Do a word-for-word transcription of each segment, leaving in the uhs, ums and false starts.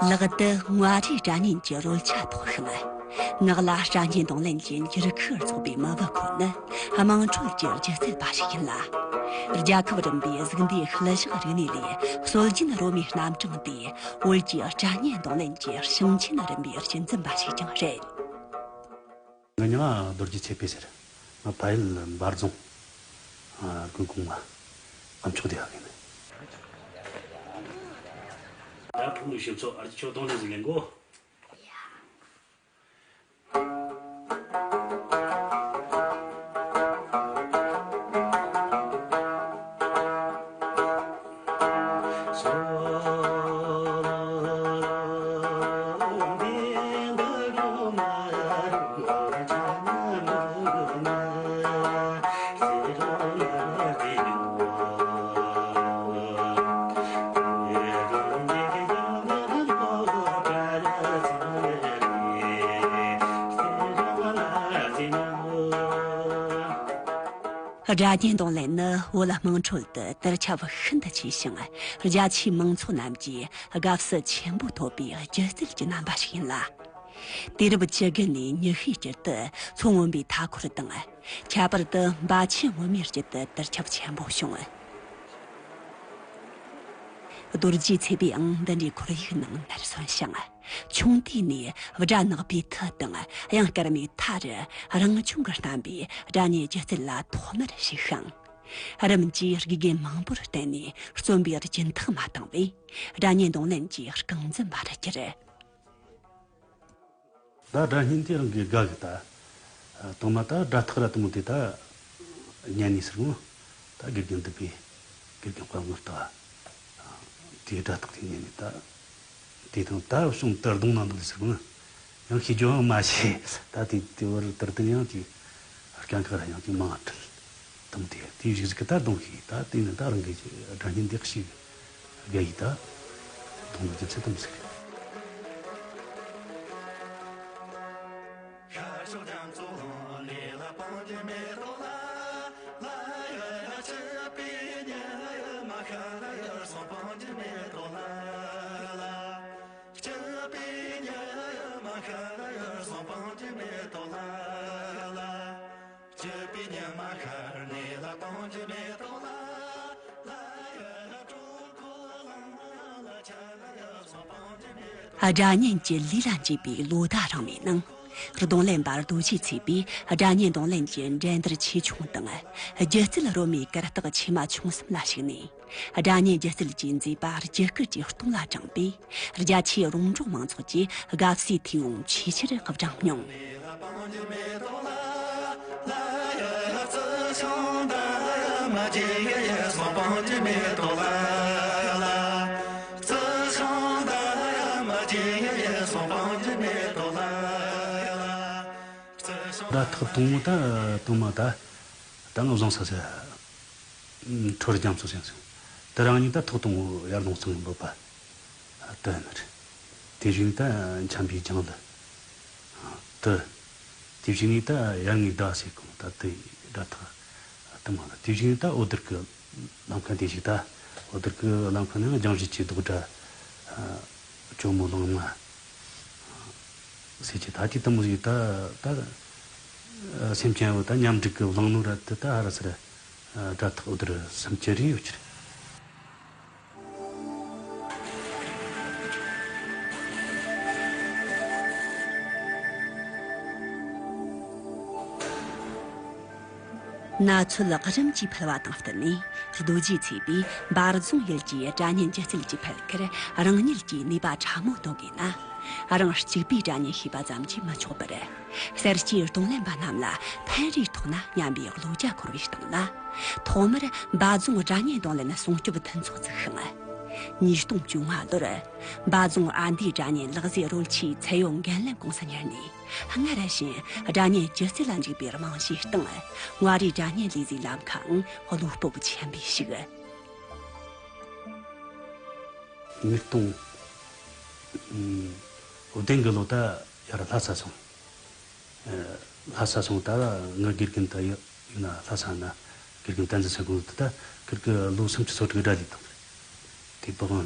ལག་ཏུ་མངའ་རིས་སྒྲ་སྙན་གྱི་རོལ་ཆ་ཐོགས་ཤིང་། ངག་ལ་སྒྲ་སྙན་རྡུང་ལེན་གྱི་འགྱུར་ཁུག་རྫོགས་པའི་མི་བུ་ཁོ་ནི་དམངས་ཁྲོད་ཀྱི་སྒྱུ་རྩལ་པ་ཞིག་ཡིན་ལ། རྒྱལ་ཁབ་རིམ་པའི་གཟུགས་འདས་ཤུལ་བཞག་རིག་གནས་ལས་སྲོལ་རྒྱུན་རོལ་མོའི་རྣམ་གྲངས་དེ་བོད་ཀྱི་སྒྲ་སྙན་རྡུང་ལེན་གྱི་ཞིང་ཆེན་རིམ་པའི་སྤྱི་འཛིན་པ་ཞིག་ཀྱང་རེད། ང་མྱིང་ང་རྡོ་རྗེ་ཚེ་འཕེལ་ཟེར། ང་ཕ་ཡུལ་འབའ་རྫོང་དགོན་གོང་མ་དཀོན་མཆོག་སྡེ་བ་གི་ཡིན། ད་ཕུ་ནུ་ཞིབ་ཚོ་ཨར་ཅི་ཆོ་དོང་ནས་ཟིན་ལེན་གོ། སྒྲ་སྙན་རྡུང་ལེན་ནི་བོད་དམངས་ཁྲོད་དུ་དར་ཁྱབ་ཤིན་ཏུ་ཆེ་ཞིང་། རྒྱ་ཆེའི་མང་ཚོགས་རྣམས་ཀྱིས་དགའ་བསུ་ཆེན་པོ་ཐོབ་པའི་སྒྱུ་རྩལ་གྱི་རྣམ་པ་ཞིག་ཡིན་ལ། དུས་རབས་བཅུ་དགུ་ནས་ཉི་ཤུའི་དཀྱིལ་དུ་མཚོ་སྔོན་པོའི་མཐའ་འཁོར་དང་། ཁྱད་པར་དུ་འབའ་ཆེན་སྔོན་མོའི་དཀྱིལ་དུ་དར་ཁྱབ་ཆེན་པོ་བྱུང་། རྡོ་རྗེ་ཚེ་འཕེལ་ཡང་འདི་འདྲའི་ཁོར་ཡུག་ནང་ནར་སོན་ཞིང་། ཆུང་དུས་ནས་སྦྲ་ནག་པོའི་མཐིལ་དང་གཡང་དཀར་མོའི་མཐའ་རུ་རང་བྱུང་གིས་བསྣམས་པའི་སྒྲ་སྙན་སྒྱུ་རྩལ་ལ་ཐོག་མར་ཞུགས་ཤིང་། རིམ་གྱིས་དགེ་རྒན་མང་པོར་བསྟེན་ནས་རྩོམ་པའི་སྦྱིན་ཐག་མ་བཏང་བས་སྒྲ་སྙན་རྡུང་ལེན་གྱི་རྐང་འཛིན་པར་གྱུར། ད་སྒྲ་སྙན་དེ་རང་གི་དགའ་གི་ད། དང་མ་ད་སྒྲ་ཐག་ར་དུ་མོ་དེ་ད་ཉན་ནས་ཟེར་མོ། ད་དགེ་རྒན་འདི་པས་དགེ་རྒན་དཔའ་ངར་ལྟ་བ། དེའི་སྒྲ་ཐག་དེ་ཉན་ནས་ད། དེ་དང་ད་བྱུང་དར་གདོང་ན་འདུག་ཟེར་མོ། ཡང་ཤེས་རྒྱུ་ཡང་མ་ཤེས། ད་དེ་དེ་བར་དར་དུ་ཡང་དེ་སྐྱ་འགག་ར་ཡང་དེ་མང་བྲལ། དང་དེ་དེའི་གཞུག་གཞུག་གི་ད་གདོང་ཤེས་ད་དེ་ནི་ད་རང་གི་སྒྲ་སྙན་འདི་ཞིག་དགའ་ཡི་ད། དུང་གི་ཚེ་དམ་ཟིག་སྒྲ་སྙན་གྱི་ལུས་ལ་འཇུས་པའི་ལོ་ཟླ་རིང་མོའི་ནང་། རྡུང་ལེན་པ་རྡོ་རྗེ་ཚེ་པས་སྒྲ་སྙན་རྡུང་ལེན་གྱི་འགྲན་བསྡུར་ཆེ་ཆུང་དང་། སྒྱུ་རྩལ་རོལ་མོའི་གར་སྟེགས་ཆེ་མ་ཆུང་གསུམ་ལ་ཞུགས་ནས། སྒྲ་སྙན་སྒྱུ་རྩལ་གྱི་མཛེས་པ་རྒྱུ་སྐར་གྱི་སྟོང་ལ་དྲངས་པས། རྒྱ་ཆེའི་རོང་འབྲོག་མང་ཚོགས་ཀྱིས་དགའ་བསུའི་མཐེའུ་ཆེས་ཆེར་བསྒྲེངས་མྱོང་། ད་ཐག་དང་པོ་ད་དང་མ་ད་ད་ང་བཟང་ས་ས་ཁྲོ་རུ་རྒྱ་མཚོ་ཟེར་སོང་། དེ་རང་ཉིད་ད་ཐག་དང་པོ་ཡར་ལུང་ཚང་འབོད་པ་དེ་ནི་རེད། དེ་བཞིན་ད་འཁྱམས་པའི་རྒྱང་ལ་དེ། དེ་བཞིན་ད་ཡར་ངོའི་ཟླ་ཟེར་གོ་ད་དེ་སྒྲ་ཐག་དེ་མ་ལ། དེ་བཞིན་ད་འོད་སྡེར་གི་ལམ་ཁ་འདི་ཞིག་ད། འོད་སྡེར་གི་ལམ་ཁ་ནི་རྒྱང་བཞུད་ཀྱི་རྡོག་སྒྲ། ཨ། གྱོ་མོ་ལང་མ། ཟེར་གྱི་ད་ཅི་ལྟ་མོ་ཞིག་ད་ད། ཨ། སེམས་ཅན་བོ་ད་མཉམ་འགྲིག་གི་བླངས་ནོ་ར་དེ་ད་ཧ་ར་སི་ར། ཨ། སྒྲ་ཐག་འོད་སྡེར་སུམ་ཅུ་རེ་ཡོད་ཀྱི་རེད། ན་ཚོད་རིམ་གྱིས་འཕེལ་བ་དང་བསྟུན་ནས། རྡོ་རྗེ་ཚེ་པས་འབའ་རྫོང་ཡུལ་གྱི་སྒྲ་སྙན་སྒྱུ་རྩལ་གྱི་འཕེལ་ཁར་རང་ཉིད་ཀྱི་ནུས་པ་ཕྲ་མོ་འདོན་དགོས་ན། རང་གཅིག་པུས་སྒྲ་སྙན་ཤེས་པ་ཙམ་གྱིས་མི་ཆོག་པར། གསར་སྐྱེས་རྡུང་ལེན་པ་རྣམས་ལ་ཕན་རེའི་ཐོག་ན་སྙམ་པའི་བློ་རྒྱ་འཁོར་བའི་སྟེང་ལ། ཐོག་མར་འབའ་རྫོང་སྒྲ་སྙན་རྡུང་ལེན་སྲུང་སྐྱོབ་མཐུན་ཚོགས་བཙུགས་ཤིང་། ཉིས་སྟོང་བཅོ་ལྔ་ལོར། འབའ་རྫོང་ཨ་མདོའི་སྒྲ་སྙན་ལག་རྩེད་རོལ་ཆས་ཚད་ཡོད་འགན་ལེན་ཀུང་སི་གཉེར་ནས། སྔར་བཞིན་སྒྲ་སྙན་སྒྱུ་རྩལ་ལ་འཇུག་པའི་རྨང་གཞིའི་སྟེང་། མངའ་རིས་སྒྲ་སྙན་ལས་གཟིགས་ལམ་ཁའང་བློ་སྤོབས་ཆེན་པོས་ཞུགས། ཉིས་སྟོང་བདུན་གི་ལོ་ད་ཡར་ལྷ་ས་སོང་། ཨ། ལྷ་ས་སོང་ད་ང་དགེ་རྒན་ད་ཡོད་ན་ལྷ་ས་ན་དགེ་རྒན་བསྟན་འཛིན་ཚེ་དགོངས་ད་ད་ཁིར་གི་ལོ་སུམ་ཅུ་སོ་དྲུག་སྒྲ་ལས་དང་། དེ་པ་གང་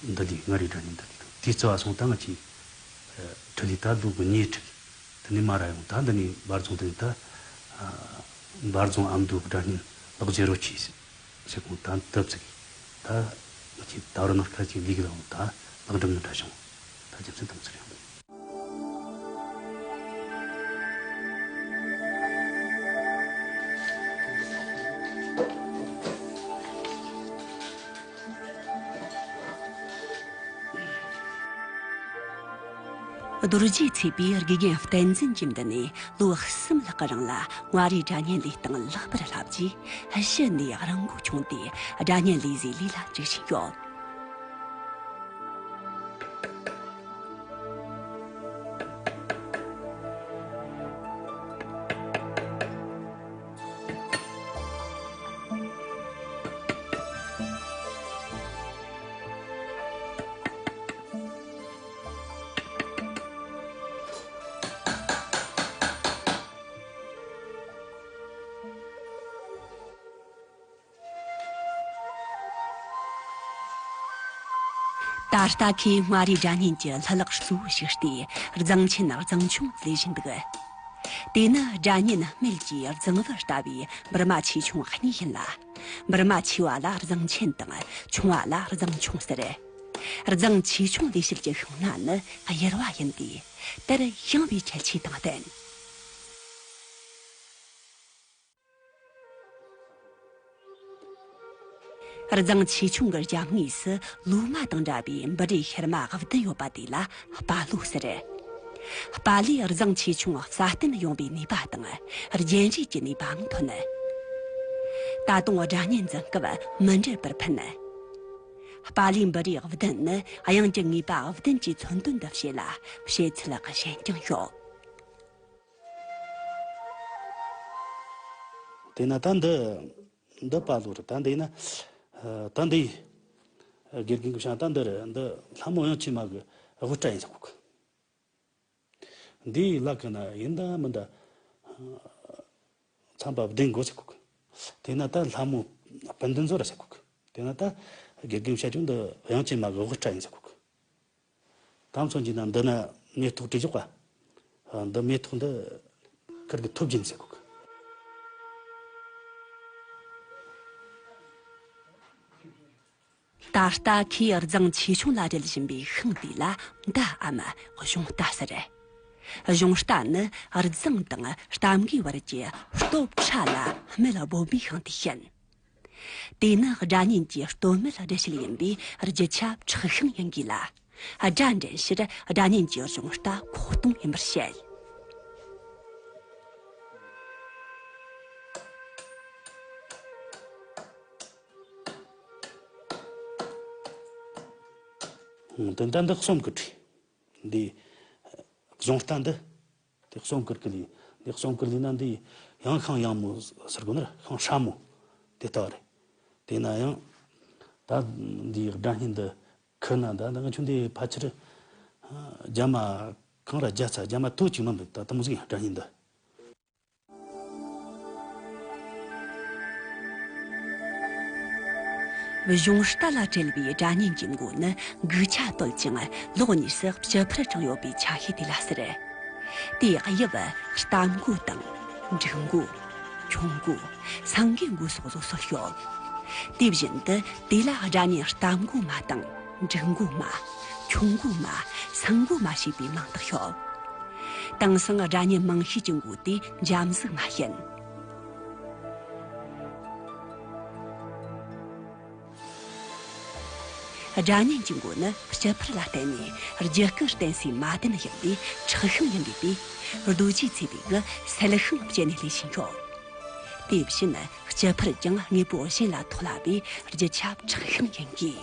འདི་ལས་མངའ་རིས་སྒྲ་སྙན་འདི་ལས་དང་། དེའི་རྩ་བ་སོང་ད་ང་ཅིག་ཁྲི་ལི་ད་ལུག་གི་ཉེ་ཁྲི་དེ་ནས་མ་ར་ཡོང་ད་འདི་ནས་འབར་རྫོང་དེ་ནས་ད་འབར་རྫོང་ཨ་མདོའི་སྒྲ་སྙན་ལག་བརྗེ་རོ་ཆེ་ཟེར་གོང་ད་འདི་བཙུགས་ད་ང་ཅིག་ད་རུ་ནང་ཁ་ཅིག་ལུག་གི་ལ་ཡོང་ད་ལག་འགྲིམ་ནི་འདྲ་བྱུང་ད་རྒྱུ་མཚན་དང་ཚུར་ཡོང་། རྡོ་རྗེ་ཚེ་པའི་དགེ་རྒན་བསྟན་འཛིན་གྱི་མདུན་ནས་ལོ་གསུམ་ལྷག་གི་རིང་ལ་མངའ་རིས་སྒྲ་སྙན་ལས་སྟངས་ལེགས་པར་བསླབས་རྗེས་གཞི་ནས་རང་མགོ་ཆུང་སྟེ་སྒྲ་སྙན་ལས་བཟོའི་ལས་ལ་འཇུག་བཞིན་ཡོད། ད་ལྟ་ཁོས་མངའ་རིས་སྒྲ་སྙན་གྱི་ལྷུ་ལག་གཙོ་བོ་ཞིག་སྟེ་རྫིང་ཆེན་རྫིང་ཆུང་ལས་བཞིན་འདུག་དེ་ནི་སྒྲ་སྙན་སྨད་ཀྱི་རྫིང་བུ་ལྟ་བུའི་འབུར་མ་ཆེ་ཆུང་གཉིས་ཡིན་ལ། འབུར་མ་ཆེ་བ་ལ་རྫིང་ཆེན་དང་ཆུང་བ་ལ་རྫིང་ཆུང་ཟེར། རྫིང་ཆེ་ཆུང་ལས་བྱེད་ཀྱི་ཤིང་སྣ་ནི་གཡུར་བ་ཡིན་ཏེ། དེར་ཡངས་པའི་ཁྱད་ཆོས་དང་ལྡན། རྫིང་ཆེ་ཆུང་གི་རྒྱབ་ངོས་སུ་ལོ་མ་དང་འདྲ་བའི་འབུར་རིའི་ཤར་མ་བདུན་ཡོད་པ་དེ་ལ་དཔའ་ལོ་ཟེར། དཔའ་ལོས་རྫིང་ཆེ་ཆུང་སྲ་བརྟན་ཡོང་བའི་ནུས་པ་དང་རྒྱན་རིས་ཀྱི་ནུས་པའང་ཐོན། ད་དུང་སྒྲ་སྙན་འཛིན་སྐབས་མི་འབྲལ་བར་ཕན། དཔའ་ལོའི་འབུར་རིའི་བདུན་ནི་དབྱངས་ཀྱི་ངེས་པ་བདུན་གྱི་མཚོན་དོན་དུ་བྱེད་ལ་བྱེད་ཚུལ་གཞན་ཀྱང་ཡོད། དེས་ན་ད་འདི་འདི་དཔའ་ལོ་རེད། ད་འདི་ན་ད་འདི་དགེ་རྒན་གྱི་ཞང་ད་འདི་རེད། འདི་ལྷ་མོ་དབྱངས་ཅན་མ་གི་དབུ་སྐྲ་ཡིན་ཟེར་གོ་གི། འདིའི་ལག་གི་ན་ཡིན་ད་མིན་ད་ཚན་པ་བདུན་དགོས་ཟེར་གོ་གི། དེས་ན་ད་ལྷ་མོ་སྤུན་བདུན་ཟོ་ར་ཟེར་གོ་གི། དེས་ན་ད་དགེ་རྒན་བཤད་ཀྱང་འདི་དབྱངས་ཅན་མ་གི་དབུ་སྐྲ་ཡིན་ཟེར་གོ་གི། དམ་སོན་གྱི་ནང་འདི་ན་མེ་ཏོག་བྲིས་འཇོག་པ། འདི་མེ་ཏོག་འདི་ཁིར་གི་ཐུབ་ཀྱིན་ཟེར་གོ་གི། ད་ལྟ་ཁོས་རྫིང་ཆེ་ཆུང་ལ་རེད་བཞིན་པའི་ཤིང་དེ་ལ་མདའ་འམ་གཞུང་རྟ་ཟེར། གཞུང་རྟ་ནི་རྫིང་དང་རྟ་མགོའི་བར་གྱི་སྟོབས་ཕྲ་ལ་སྨད་སྦོམ་པའི་ཤིང་དེ་བཤད། དེ་ནི་སྒྲ་སྙན་གྱི་སྟོད་སྨད་སྦྲེལ་བྱེད་ཡིན་པས་རྒྱུ་ཆ་མཁྲེགས་ཤིང་ཡིན་དགོས་ལ། སྒྲ་འདྲེན་ཕྱིར་སྒྲ་སྙན་གྱི་གཞུང་རྟ་ཁོག་སྟོང་ཡིན་པར་བཤད། དོན་དག་འདི་གསུམ་གྱི་བྲིས། འདི་གཞུང་རྟ་འདི། དེ་གསུམ་གྱི་ཀི་ལི། འདི་གསུམ་གྱི་ལི་ན་འདི་ཡང་ཤིང་ཡང་མོ་ཟེར་དགོས་ན་ཤིང་སྲ་མོ་དེ་ལྟ་བ་རེད། དེ་ན་ཡང་ད་འདི་སྒྲ་སྙན་འདི་ཁུར་ན་ད་ང་ཆུང་དེ་ཕལ་ཆེར་རྒྱ་མ་གང་ར་རྒྱ་ཚ་རྒྱ་མ་དོ་གཅིག་མ་འདུག་ད་དེ་མོ་ཟིག་ཡང་སྒྲ་སྙན་འདི། གཞུང་རྟ་ལ་བྲེལ་བའི་སྒྲ་སྙན་གྱི་མགོ་ནི་རྒུག་ཆ་དོད་ཅིང་ལོགས་གཉིས་སུ་སྤྱི་ཕུར་དྲངས་ཡོད་པའི་ཆ་ཤས་དེ་ལ་ཟེར། དེའི་དབྱིབས་རྟ་མགོ་དང་འབྲུག་མགོ། ཁྱུང་མགོ། སེང་གེ་མགོ་སོགས་སོ་སོར་ཡོད། དེ་བཞིན་དུ་དེ་ལ་སྒྲ་སྙན་རྟ་མགོ་མ་དང་། འབྲུག་མགོ་མ། ཁྱུང་མགོ་མ། སེང་མགོ་མ་ཞེས་པའི་མིང་དག་ཡོད། དེང་སང་སྒྲ་སྙན་མང་ཤོས་ཀྱི་མགོ་དེ་འཇམ་གཟུགས་མ་ཡིན། སྒྲ་སྙན་གྱི་མགོ་ནི་སྤྱི་ཕུར་ལ་བརྟེན་ནས་རྒྱུད་སྐུད་བརྟེན་སའི་མ་ཏིན་ཡིན་པས་མཁྲེགས་ཤིང་ཡིན་པའི་དུས་རྡོ་རྗེ་ཚེ་པའི་གི་སེལ་ཤིང་བཅད་ནས་ལས་བཞིན་ཡོད། དེ་བཞིན་སྤྱི་ཕུར་ཀྱང་དངོས་པོ་གཞན་ལ་ཐོགས་སླ་བས་རྒྱུ་ཆ་མཁྲེགས་ཤིང་ཡིན་དགོས།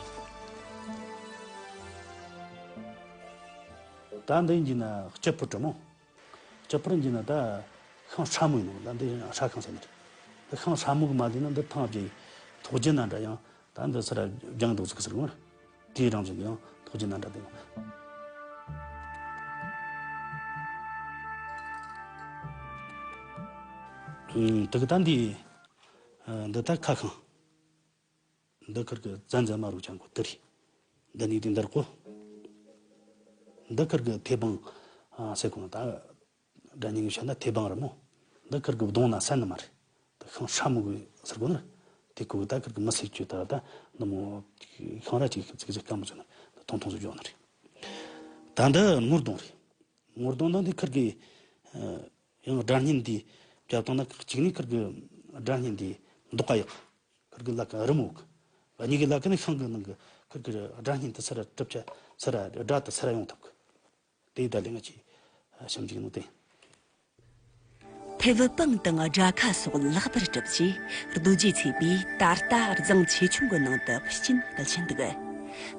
ད་འདི་ཡིན་གྱི་ན་སྤྱི་ཕུར་དྲི་མོ། སྤྱི་ཕུར་ཡིན་གྱི་ན་ད་ཤིང་སྲ་མོ་ཡིན་ནོ། ད་འདི་སྲ་ཤིང་ཟེར་ནི་རེད། ཤིང་སྲ་མོ་གི་མ་ལས་ན་འདི་ཐང་རྒྱས་ཐོག་རྒྱུ་ན་འདྲ་ཡང་ད་འདི་སར་རྒྱང་འདུག་ཟིག་ཟེར་གོ། དེའི་རང་བཞིན་དུ་ཡང་ཐོག་རྒྱུ་ན་འདྲ་དེ་ཡང་། དེ་གི་ད་འདི་འདི་ད་ཁ་ཤིང་། འདི་ཁུར་གི་བཙན་བཙན་མ་རུ་ཅང་གོ་དེ་རེད། འདི་ནི་དེ་འདིར་གོ། འདི་ཁིར་གི་ཐེ་བང་ཟེར་གོ་ནོ་ད། སྒྲ་སྙན་གི་བཤད་ན་ཐེ་བང་རེད་མོ། འདི་ཁིར་གི་བརྡུངས་ན་སད་ནི་མ་རེད། ད་ཤིང་ཧྲ་མོ་གི་ཟེར་གོ་ནི་རེད། དེ་ཁོ་གི་ད་ཁིར་གི་མི་སེར་གྱི་ད་ད་འདི་མོ་ཤིང་ར་ཅིག་ཙིག་ཙིག་སྐམ་མོ་ཟེར་ན་ད་ཐུང་ཐུང་ཟིག་འཇོག་ནི་རེད། ད་འདི་ངུར་གདོང་རེད། ངུར་གདོང་ད་འདི་ཁིར་གི་ཡང་སྒྲ་སྙན་འདི་བརྒྱབ་བཏང་ན་གཅིག་ནི་ཁིར་གི་སྒྲ་སྙན་འདི་མདོག་ཁ་ཡག་ཁིར་གི་ལ་ཁ་རི་མོ་གི། གཉིས་ཀྱི་ལ་ཁ་ནི་ཤིང་གི་ནང་གི་ཁིར་གི་སྒྲ་སྙན་དུ་སེར་ར་གྲུབ་ཆ་སེར་ར་སྒྲ་དུ་སེར་ར་ཡོང་ཐུབ་གི། དེ་ད་ལས་ང་ཅི་བྱམས་ཅིག་ནོ་དེ། ཐེ་བུ་པང་དང་སྒྲ་ཁ་སོགས་ལེགས་པར་གྲུབ་རྗེས་རྡོ་རྗེ་ཚེ་བིས་ད་ལྟ་རྫིང་ཆེ་ཆུང་གི་ནང་དུ་གཅིན་བསྐུལ་བཞིན་འདུག་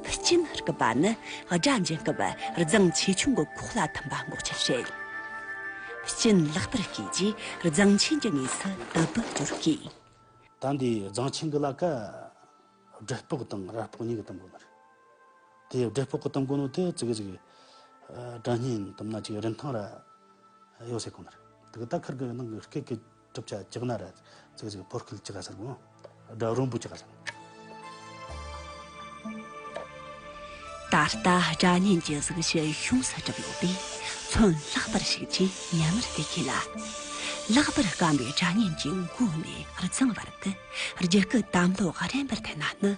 གཅིན་བསྐུལ་བ་ནི་སྒྲ་འབྱིན་སྐབས་རྫིང་ཆེ་ཆུང་གི་ཁོག་ལ་ཐིམ་པ་འགོག་ཆེད་བྱེད། གཅིན་ལེགས་པར་བསྐུལ་རྗེས་རྫིང་ཆེན་གྱི་ངོས་སུ་དུད་པ་སྦྱོར་དགོས། ད་འདི་རྫིང་ཆེན་གི་ལ་ཀ་སྦྲུལ་ཕོག་དང་ར་ཕོག་གཉིས་ཀྱི་གཏམ་གོ་ནི་རེད། དེ་སྦྲུལ་ཕོག་གི་གཏམ་གོ་ནོ་དེ་ཙི་གེ་ཙི་གེ་སྒྲ་སྙན་དུམ་ན་ཅིག་རིན་ཐང་ར་ཡོད་ཟེར་གོ་ནི་རེད། དེ་གི་ད་ཁིར་གི་ནང་གི་སྐད་ཀྱི་གྲུབ་ཆ་ཅིག་ན་ར་ཙི་གེ་ཙི་གེ་ཕོ་སྐད་ཅིག་ག་ཟེར་གོ་ནོ་སྒྲ་རོན་པོ་ཅིག་ག་ཟེར། ད་ལྟ་སྒྲ་སྙན་གྱི་གཟུགས་གཞི་ཡོངས་སུ་གྲུབ་ཡོད་པས་ཚོན་ལྷག་པར་ཞིག་ཅེས་ཉམས་མར་བལྟས་ཁེལ་ལ། ལེགས་པར་བརྐམ་པའི་སྒྲ་སྙན་གྱི་མགོ་ནས་རྫིང་བར་དུ་རྒྱུད་སྐུད་དམ་ལོག་རན་པར་འཐེན་ན་ནི།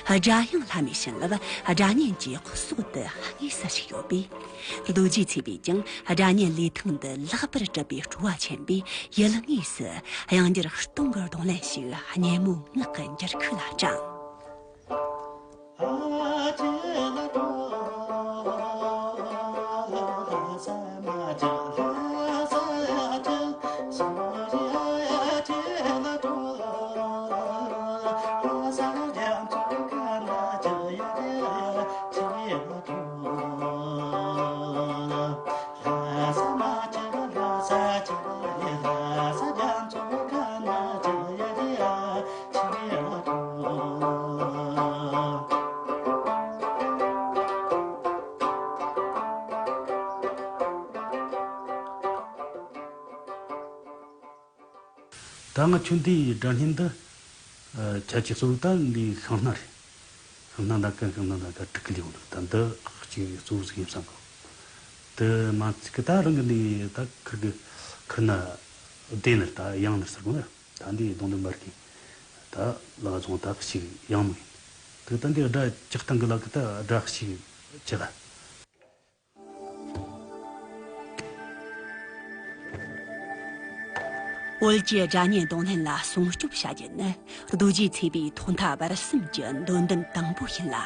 སྒྲ་དབྱངས་ལྷ་མོའི་བྱིན་རླབས་སྒྲ་སྙན་གྱི་གསོག་ཏུ་དངོས་སུ་ཞུགས་ཡོད་པས། རྡོ་རྗེ་ཚེ་བིས་ཀྱང་སྒྲ་སྙན་ལུས་ཐེངས་འདི་ལེགས་པར་གྲུབ་པའི་སྤྲོ་བ་ཆེན་པོས་ཡུལ་དངོས་སུ་དབྱངས་འགྱུར་སྟོང་གི་གདོང་ལེན་ཞིག་སྙན་མོའི་ངག་གི་འགྱུར་ཁུག་ལ་དྲངས། ད་ང་ཁྱོད་འདིའི་སྒྲ་སྙན་འདི་ཁྱེད་ཀྱི་གཙོ་བོ་ད་འདི་ཤིང་སྣ་རེད། ཤིང་སྣ་ད་ག་ཤིང་སྣ་ད་ག་དྲུག་གི་ལེའུ་འདུག་ད་འདི་གཅིག་གཙོ་བོ་ཟིག་ཡིན་བསམ་གོ། དེ་མ་ཚིག་གི་ད་རང་གི་འདི་ད་ཁིར་གི་ཁིར་ན་བདེ་ནར་ད་ཡང་ནར་ཟེར་གོ་ནི་ད་འདི་གདོང་ལྡན་འབར་གི་ད་ལ་བ་རྫོང་ད་གཅིག་ཡང་མོ་ཡིན། དེ་ད་འདི་སྒྲ་ལྕགས་སྟེང་གི་ལ་གི་ད་སྒྲ་གཅིག་ཅི་ག་བོད་ཀྱི་སྒྲ་སྙན་གདོང་ལེན་ལ་སྲུང་སྐྱོབ་བྱ་རྒྱུ་ནི་རྡོ་རྗེ་ཚེ་བའི་ཐོག་མཐའ་བར་གསུམ་གྱི་འདོད་འདུན་དང་པོ་ཡིན་ལ།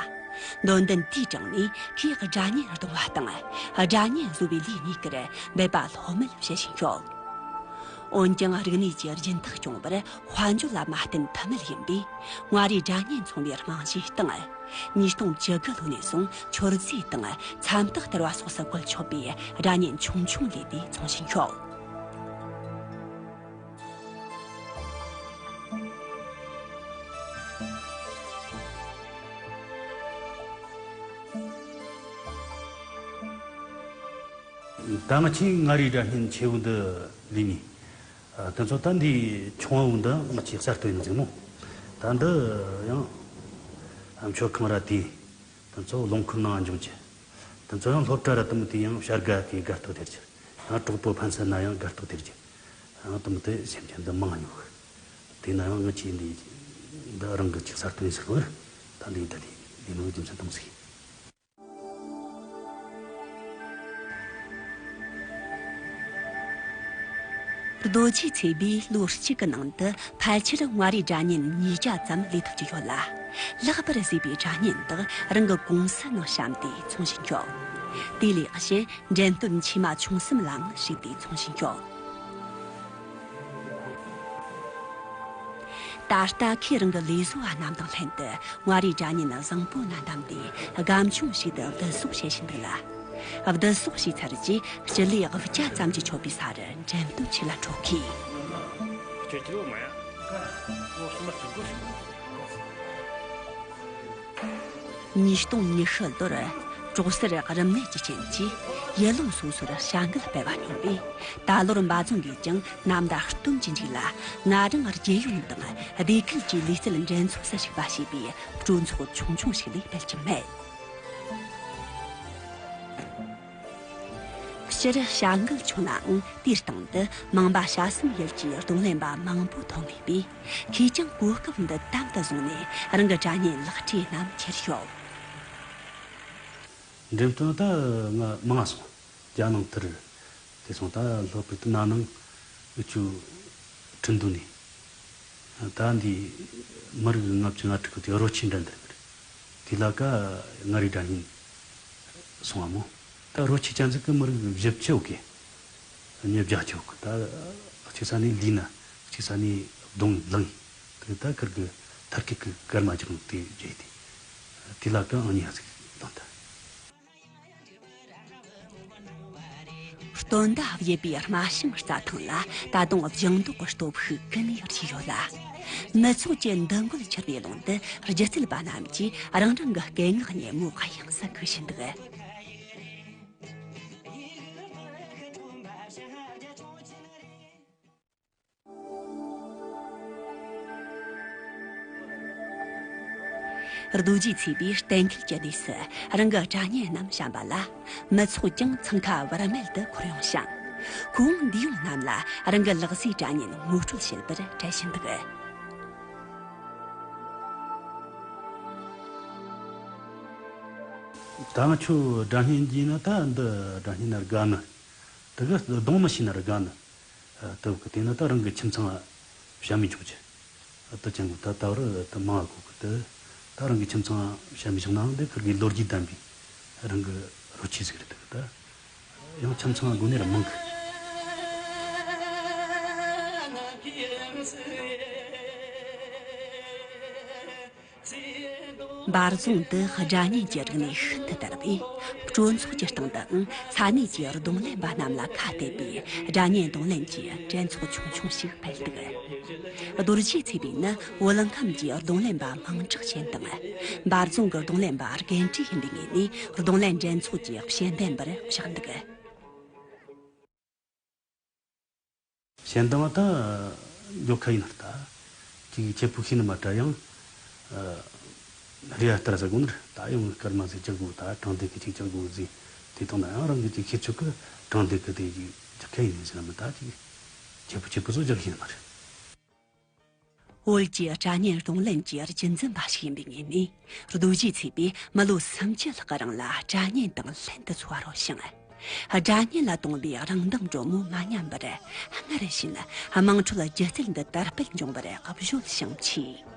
འདོད་འདུན་དེའི་དྲུང་ནས་ཁོས་སྒྲ་སྙན་གཏོང་བ་དང་སྒྲ་སྙན་བཟོ་བའི་ལས་གཉིས་ཀར་འབད་པ་ལྷོད་མེད་བྱེད་བཞིན་ཡོད། འོན་ཀྱང་རིག་གནས་ཀྱི་སྦྱིན་བདག་སྐྱོང་བར་དཔལ་འབྱོར་ལ་མ་བརྟེན་ཐབས་མེད་ཡིན་པས། མངའ་རིས་སྒྲ་སྙན་ཚོང་པའི་རྨང་གཞིའི་སྟེང་། ཉིས་སྟོང་བཅུ་དགུ་ལོ་ནས་བཟུང་མཆོད་རྫས་དང་མཚམས་རྟགས་བསྟར་བ་སོགས་སུ་བཀོལ་ཆོག་པའི་སྒྲ་སྙན་ཆུང་ཆུང་ལས་དེ་འཚོང་བཞིན་ཡོད། ད་ང་ཆེ་མངའ་རིས་སྒྲ་སྙན་ཆེ་བོ་འདི་ལས་ནི། ཨ། དེ་ཚོ་ད་འདི་ཆུང་བ་འདི་ང་ཆེ་གསར་གཏོད་ཡིན་ཟེར་མོ། ད་འདི་ཡང་མཆོད་ཁང་ར་དེ། དེ་ཚོ་རླུང་འཁོར་ནང་འབྱུང་རྒྱུ། དེ་ཚོ་ཡང་སློབ་གྲྭ་ར་དུ་མོ་དེ་ཡང་བྱ་དགའ་གི་དགའ་སྟོད་དེར་གྱུར། ཡང་གྲོགས་པོ་ཕན་ཚུན་ན་ཡང་དགའ་སྟོད་དེར་གྱུར། ཡང་དུ་མོ་དེ་སེམས་ཅན་འདི་མང་ཉུག་དེ་ན་ཡང་ང་ཆེ་འདི་འདི་རང་གི་ཆེ་གསར་གཏོད་ཡིན་ཟེར་མོ། ད་འདི་ད་ལི་ལི་མོ་རྒྱུ་མཚན་དང་ཟིག་རྡོ་རྗེ་ཚེ་བིས་ལོ་གཅིག་གི་ནང་དུ་ཕལ་ཆེར་མངའ་རིས་སྒྲ་སྙན་ཉིས་བརྒྱ་ཙམ་ལས་ཐུབ་ཀྱི་ཡོད་ལ། ལེགས་པར་བཟོས་པའི་སྒྲ་སྙན་དག་རང་གི་ཀུང་སི་ནང་བཤམས་ཏེ་འཚོང་བཞིན་ཡོད། དེ་ལས་གཞན་འགྲེམས་སྟོན་ཆེ་མ་ཆུང་གསུམ་ལའང་ཞུགས་ཏེ་འཚོང་བཞིན་ཡོད། ད་ལྟ་ཁོས་རང་གི་ལས་བཟོ་བ་རྣམས་དང་ལྷན་དུ་མངའ་རིས་སྒྲ་སྙན་བཟང་པོ་ན་བདམས་ཏེ་སྒམ་ཆུང་ཞིག་ཏུ་བསྡུ་གསོག་བྱེད་བཞིན་འདུག་ལ། བསྡུ་གསོག་བྱས་ཚར་རྗེས་སྤྱི་ལེ་བརྒྱ་ཙམ་གྱིས་ཆོད་པའི་སར་འགྲེམས་སྟོན་ཆེད་ལ་འཕྲོག་གི། སྤྱི་ལོ་མ་ཡ། ལོ་གསུམ་པ་བཙུགས་དགོས་ཟེར། ཉིས་སྟོང་ཉི་ཤུ་ལོར་པྲོག་གསར་རིམས་ནད་ཀྱི་རྐྱེན་གྱིས་ཡུལ་ལུང་སོ་སོར་བྱ་འགུལ་སྤེལ་བ་སྙིང་པས། ད་ལོར་འབའ་རྫོང་གིས་ཀྱང་ནམ་ཟླ་སྟོན་གྱི་མཇུག་ལ་ང་རང་རྒྱལ་ཡོངས་དང་སྡེ་ཁུལ་གྱི་ལུས་རྩལ་འགྲན་ཚོགས་སུ་ཞུགས་པ་ཞེས་པའི་སྤྲོ་ཚོགས་ཆུང་ཆུང་ཞིག་ལས་སྤེལ་གྱི་མེད། སྤྱིར་བྱ་འགུལ་ཆུང་ནའང་དེའི་སྟེང་དུ་མང་པ་བྱ་གསུམ་ཡུལ་གྱི་རྡུང་ལེན་པ་མང་པོ་ཐོན་ངེས་པས། ཁོས་ཀྱང་གོ་སྐབས་འདི་དམ་དུ་བཟུང་ནས་རང་གི་སྒྲ་སྙན་ལག་ཁྲིད་རྣམས་ཁྱེར་ཤོག་འགྲེམས་སྟོན་ད་ང་མང་ང་སོང་། རྒྱ་ནང་དུ་རུ་དེ་སོང་ད་ལྷོ་པའི་དུ་ན་ནང་ཨུ་ཆུ་ཁྲིན་དུ་ནས། ད་འདི་མི་རིགས་ལྔ་བཅུ་ང་དྲུག་གི་དེ་རོ་ཆེན་འདྲ་འདིར་མི་རིགས་དེ་ལ་ཀ་ང་རི་སྒྲ་སྙན་སོང་བ་མོ། ད་རོ་ཆེ་ཅན་ཟིག་གི་མི་རིགས་བཞི་བཅུ་ཡོད་གི། ཉིས་བརྒྱ་ཅིག་ཡོད་གི། ད་གཅིག་ས་ནས་ལུས་ན་གཅིག་ས་ནས་གདོང་ལངས། དེ་ད་ཁིར་གི་ཐར་ཁི་གི་སྐར་མ་ཅིག་དེ་བརྗེད་དེ། དེ་ལ་ཀ་ཨང་ཉི་ཟིག་ལོན་ད། སྟོན་ཟླ་བརྒྱད་པའི་རྨ་བྱང་རྩྭ་ཐང་ལ་ད་དུང་ལྗང་མདོག་གི་སྟོབས་ཤུགས་ཀུན་ནས་རྒྱས་ཡོད་ལ། མི་ཚོགས་ཀྱི་འདུ་འགོད་འཆར་བའི་ཀློང་དུ་སྒྱུ་རྩལ་པ་རྣམས་ཀྱིས་རང་རང་གི་སྐད་ངག་སྙན་མོ་དབྱངས་སུ་འགུག་བཞིན་འདུག་རྡོ་རྗེ་ཚེ་བའི་གཏན་འཁེལ་གྱི་དུས་སུ་རང་གི་སྒྲ་སྙན་རྣམས་བཤམས་པ་ལ། མི་ཚོགས་ཀྱང་འཚང་ཁ་བར་མེད་དུ་འཁོར་ཡོང་ཞིང་། ཁོ་བོ་འདུས་ཡོང་རྣམས་ལ་རང་གི་ལག་རྩལ་སྒྲ་སྙན་ངོ་སྤྲོད་བྱེད་པར་བྲེལ་བཞིན་འདུག་ད་ང་ཆོ་སྒྲ་སྙན་གྱིས་ན་ད་འདི་སྒྲ་སྙན་ན་དགའ་ནི། དེ་གི་གདོང་མི་ཤེས་ན་ར་དགའ་ནི། ཨ། དེ་བ་གི་དེ་ནི་ད་རང་གི་ཁྱིམ་ཚང་བཤམས་མི་ཆོག་ཅི། ཨ། དེ་ཅན་གི་ད་ད་བར་ད་མང་བ་གོ་གི་དེ། ད་རང་གི་ཁྱིམ་ཚང་བཤམས་མི་ཆོག་ནའང་དེ་ཁིར་གི་ལོ་རྒྱུས་ལྡན་པའི་རང་གི་རོ་ཆེ་ཟིག་རེད། དེ་གི་ད་ཡང་ཁྱིམ་ཚང་སྒོ་ནས་ར་མང་གི། འབར་རྫོང་འདི་སྒྲ་སྙན་གྱི་རིག་གནས་ཤིན་ཏུ་དར་བས། སྤྲོ་ཚོགས་ཀྱི་སྟེང་དུའང་ས་གནས་ཀྱི་རྡུང་ལེན་པ་རྣམས་ལ་ཁ་གཏད་པའི་སྒྲ་སྙན་རྡུང་ལེན་གྱི་འགྲན་ཚོགས་ཆུང་ཆུང་ཞིག་སྤེལ་འདུག་རྡོ་རྗེ་ཚེ་བའི་ནི་བོད་ཁམས་ཀྱི་རྡུང་ལེན་པ་མིང་གྲགས་ཅན་དང་། འབར་རྫོང་གི་རྡུང་ལེན་པ་རྒན་གྲས་ཡིན་པའི་ངོས་ནས་རྡུང་ལེན་འགྲན་ཚོགས་ཀྱི་དཔྱད་འདེམས་པར་བཞག་འདུག་གཞན་དང་ད་འགྱོ་ཁ་ཡིན་ན་ད། ཅིག་ཁྱེད་པོ་ཤེས་ནི་མ་དྲ་ཡང་། ཨ། རེ་ཡ་ལྟར་ཟ་དགོས་ནི་རེད། ད་ཡང་སྐར་མ་ཟིག་ཅག་དགོས། ད་དྲང་བདེན་གི་ཅིག་ཅག་དགོས་ཟིག་དེ་དང་ན་ཡང་རང་གི་ཅིག་ཤེས་ཚོད་གི་དྲང་བདེན་གི་དེ་ཅིག་ཅག་ཁ་ཡིན་ཟེར་ན་མི་ད་ཅིག་ཁྱེད་པོ་ཁྱེད་པོ་ཚོ་ཅག་ཤེས་ནི་མ་རེད། བོད་ཀྱི་སྒྲ་སྙན་རྡུང་ལེན་གྱི་རྒྱུན་འཛིན་པ་ཞིག་ཡིན་པའི་ངོས་ནས། རྡོ་རྗེ་ཚེ་བས་མི་ལོ་སུམ་ཅུ་ལྷག་གི་རིང་ལ་སྒྲ་སྙན་དང་ལྷན་དུ་འཚོ་བ་རོལ་ཞིང་། སྒྲ་སྙན་ལ་དུངས་པའི་རང་མདངས་དྲོན་མོ་མ་ཉམས་པར། སྔར་བཞིན་དམངས་ཁྲོད་སྒྱུ་རྩལ་འདི་དར་སྤེལ་འབྱུང་བར་སྐུ་གཞོལ་ཞིང་མཆིས།